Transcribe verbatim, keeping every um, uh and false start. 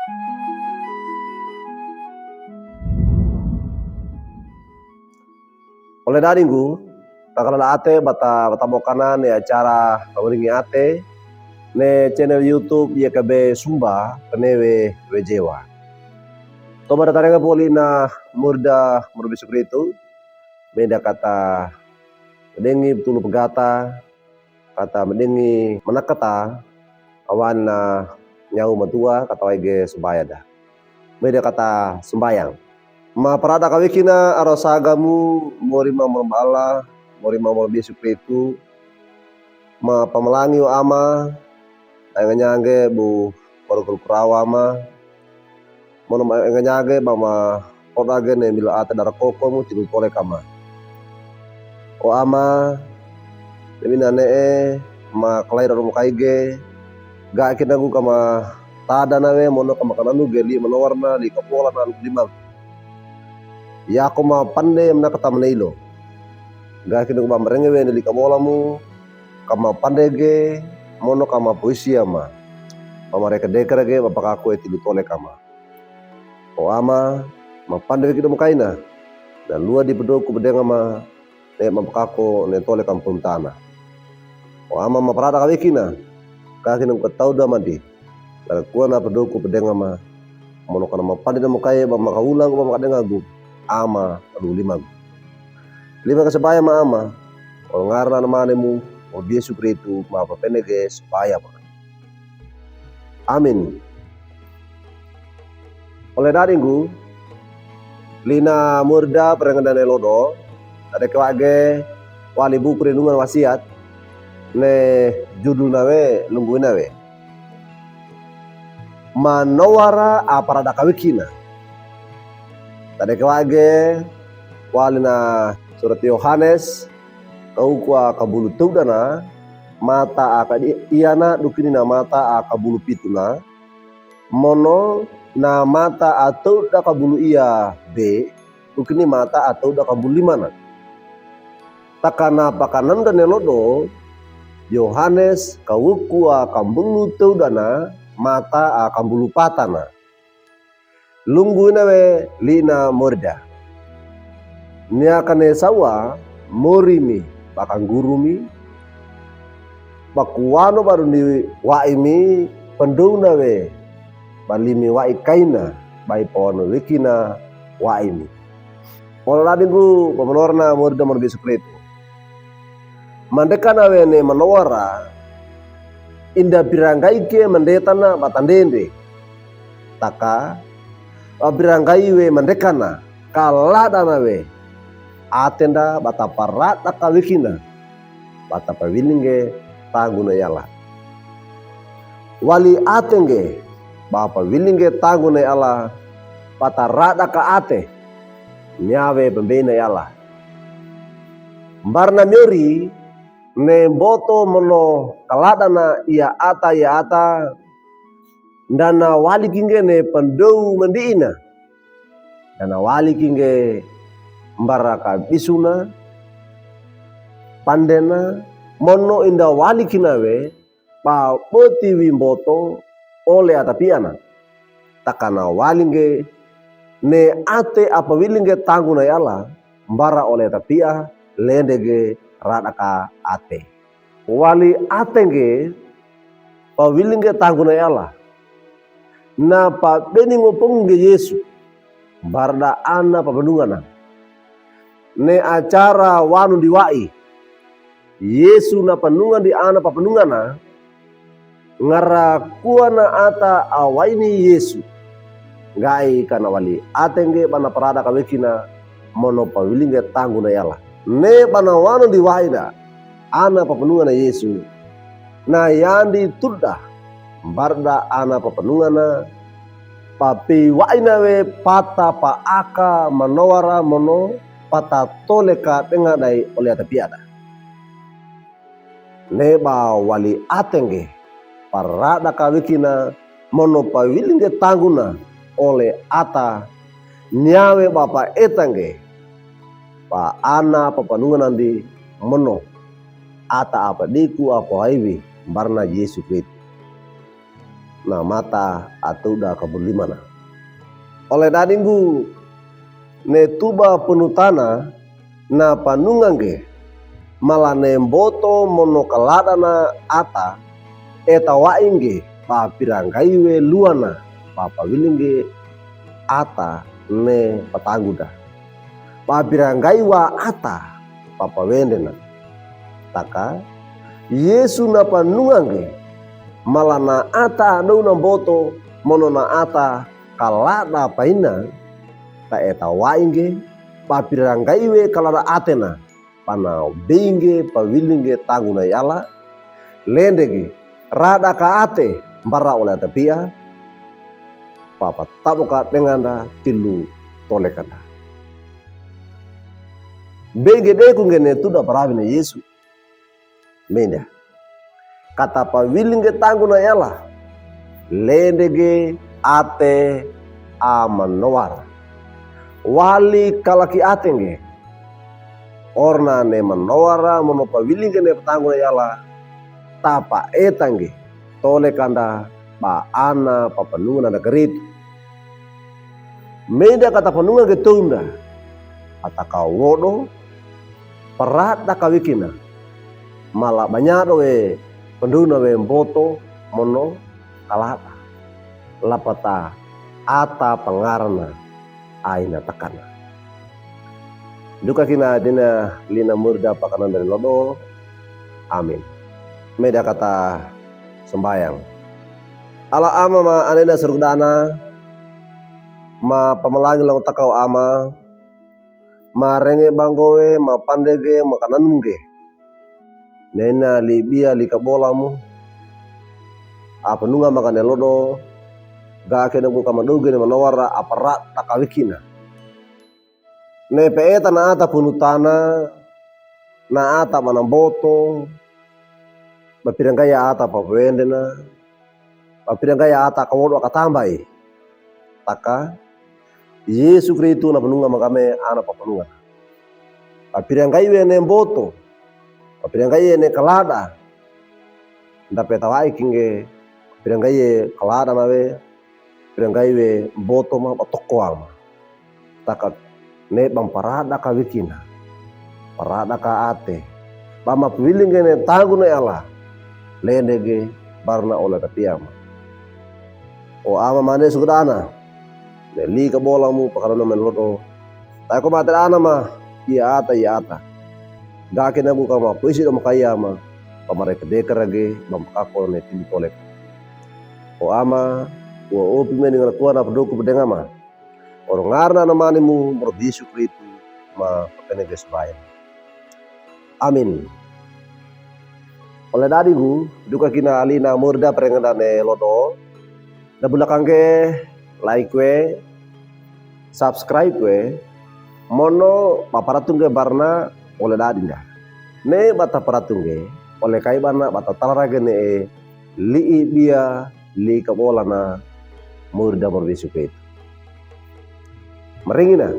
Ole dadinggu, kakalada ate bata, bata bokana ne acara Pamaringi Ate ne channel YouTube Y K B Sumba, kene we, we jewa. Toba da tarenge poli na murda, murda Yesu Kristu, meda kata dengi betulu pegata, kata medingi meneketa, awan na nyau matua, kata waige sembayang da. Meda kata sembayang. Maparada kawekina aro sagamu, mori ma murba Allah, mori ma murba Yesu Kristu, mapamelangi o Ama, engenyangge bu korokol kurawa ma, mono ma engenyangge ba ma kodage ne milo ate dara kokomu tilu tole kama. O Ama, ne mina ne'e, ma kalai roro mukaige, ga kinagu kama tada nawe, mono kama kananu ge li manowarna, li kabolana, li mangku. Yako ma pande meneketa mene ilo. Ga kinagu ba marenge we ne li kabolamu, kama pande ge, mono kama poisia ma. Ba ma rekedekere ge, ba pakako e tilu tole kama. O Ama, mapande we kido mukaina. Na lua di pedoku pedenga ma, ne mapakako ne tole kampung tana. O Ama maparada kawekina. Kakina kutau da mandi. Laka kuana pedoku pedenga ma. Mono kana mapande na mukai ba makaulang ba makadengagu. Ama, aduh limagu. Lima kasebaya ma Ama. Ol ngarna na manemu, o Yesu Kristu, mapapene ge sebaya ma. Amin. Ole dadinggu, lina murda perengedane lodo, tade kewage wali buku renungan wasiat, ne judul nawe, lunggu inawe. Manowara aparada kawekina. Tade kewage wali na surat Yohanes, kauku a kabulu towdana, mata a kadi iyana dukini na mata a kabulu pituna, mono na mata a towda kabulu iya be, dukini mata a towda kabulu limana. Takana pakananda ne lodo, Yohanes kauku a kambulu towdana, mata a kambulu patana. Lunggu inawe lina murda. Niakane sawa, morimi, ba kanggurumi, ba kuwano ba dundi waimi, pendow nawe, ba limi wai kaina, ba ipawano wekina waimi. Ole dadinggu, ba manowarna murda murba Yesu Kristu. Mandekana we ne manowara, inda piranggaike mandetana ba tandende. Taka, ba piranggai we mandekana, kaladana we. Atenda ba taparada kawekina, ba tapawilinge tangguna i Allah. Wali atenge, ba pawilinge tangguna i Allah, ba tarada ka ate, niawe pembeina i Allah. Mbarna miori, ne mboto mono kaladana iya ata iya ata, ndana walikinge ne pendow mandiina. Ndana walikinge mbara kabisuna, pandena, mono inda walikina we, ba boti wi mboto, ole atapiana. Takana walinge, ne ate a pawilinge tangguna i Allah, mbara ole tapia, lendege rada ka ate. Wali atenge, pawilinge tangguna i Allah. Na pabeningo pengge Yesu, barda ana papenungana. Ne acara wanu diwai. Yesu na penungan di ana papenungana, ngara kuana ata a waini Yesu. Ngga'i kana wali atenge ba naparada kawekina mono pawilinge tangguna i Allah. Ne ba nawanu diwaina ana papenungana Yesu. Na yandi tudda, barda ana papenungana, papiwaina we pata paaka manowara mono pata toleka denga dai ole atapiada. Ne ba wali atenge, parada kawekina mono pawilinge tangguna ole ata, niawe ba paetenge, ba ana papenunganandi mono ata a padiku a pawaiwi mbarna Yesu Kristu. na mata atawuda kabulimana. Ole dadinggu, ne tuba punutana na panungangge, mala ne mboto mono kaladana ata, etawaingge papirangaiwe luwana, papawilinge ata ne patangguda. Papirangaiwa ata papawendena. Taka, Yesu na panungangge, mala na ata dow na mboto mono na ata kalada paina, ta etawaingge papirangaiwe kalada atena, pana beinge pawilinge tangguna yala, lendege, rada kaate mbara ole atapia, papataboka denganda tilu tolekanda. Beinge dekunge ne tuda parawina Yesu. Menda. Kata pawilinge tangguna yala. Lendege ate amanowara. Wali kalaki atenge. Orna ne manowara mono pawilinge ne patangguna yala. Tapa etangge. Tolekanda ba ana papanungana karitu. Menda kata panungangge towunda. Ata kawodo, parada kawikina. Mala banyado we, pandowna we mboto, mono, kalada. Lapata, ata pangarana, aina takana. Dukakina dina lina murda pakananda lodo. Amin. Meda kata sambayang. Ala Ama ma anena surgudana, ma pamalangi lawang taka o Ama, ma renge banggowe, ma pandege, ma kananungge. Nena libia lika bolamu. Apanunga makane lodo, gake nagu kamaduge ne manowara aparata kawikina. Ne peeta na ata punutana, na ata manamboto, bapirangaiya ata papawendena, bapirangaiya ata kawodo akatambai. Taka, Yesu Kristu na panunga makame ana papanunga. Bapirangaiwe ne mboto, bapirangaiwe ne kalada, nda petawai kinge, bapirangaiwe kalada nawe, bapirangaiwe mboto ma, batokowa ma. Taka ne bamparada kawikina. Parada kaate. Bamapawilinge ne tangguna yala. Lendege barna ole atapia ma. O Ama mane surgudana. Ne lika bolamu pakananda mane lodo. Tae ko mate dana ma. Iya ata, iya ata. Gake nagu kamapuisi do makaia ma. Pamarekedeke rage, bamkako ne tibi tolek. O Ama, wa opi mene ngana kuana padoku padenga ma. Oro ngarna na manimu, moro Yesu Kristu, ma pakanege subayan. Amin. Ole dadigu, dukakina alina murda parengandane lodo. Da bulakangge, like we, subscribe we, mono baparatunge barna ole dadinda. Ne bata paratunge, ole kai bana bata talarage ne e, li'i bia, li'i kabolana, murda moro Yesu Kristu. Maringina,